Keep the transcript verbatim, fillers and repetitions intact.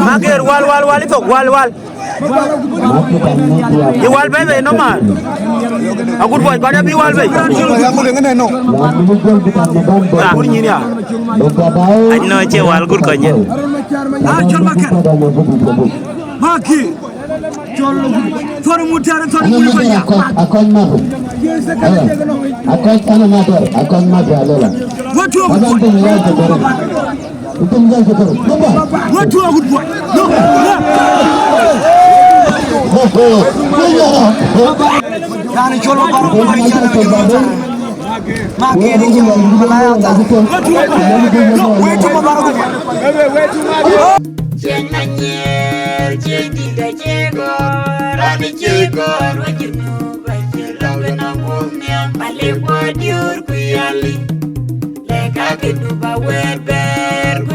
Maker, wal, wal, wal, ithok, wal, wal. Ye wal bɛ̈i bei nɔm man. Agut buɔc kɔc abï wal bei. Agut nyïn ya. Anɔ cie wal gut kɔc nyin. Maki. Thɔn mut tɛ̈r, thɔn mut kɔc ya. Akɔc mat. Akɔc ana mater, akɔc mat ya lela. Watu. Aban piny ya ke kɔrɔ. Piny ya ke kɔrɔ. Baba. Watu agut buɔc. No. Tani colo baro ko mari chala ke baro. Ma ke ni chala malaya ta. Watu agut buɔc. No, watu ma baro ko. Cieŋ na nyiɛɛr, cieŋ dït acï gɔ̈ɔ̈r, raan acï gɔ̈ɔ̈r, wek Junub acï lɔ bï nɔm guɔ̈p nhiam. Malik guɔ diöör ku yali, lɛ̈k ake Junub awɛ̈ɛ̈r bɛ̈ɛ̈r, ku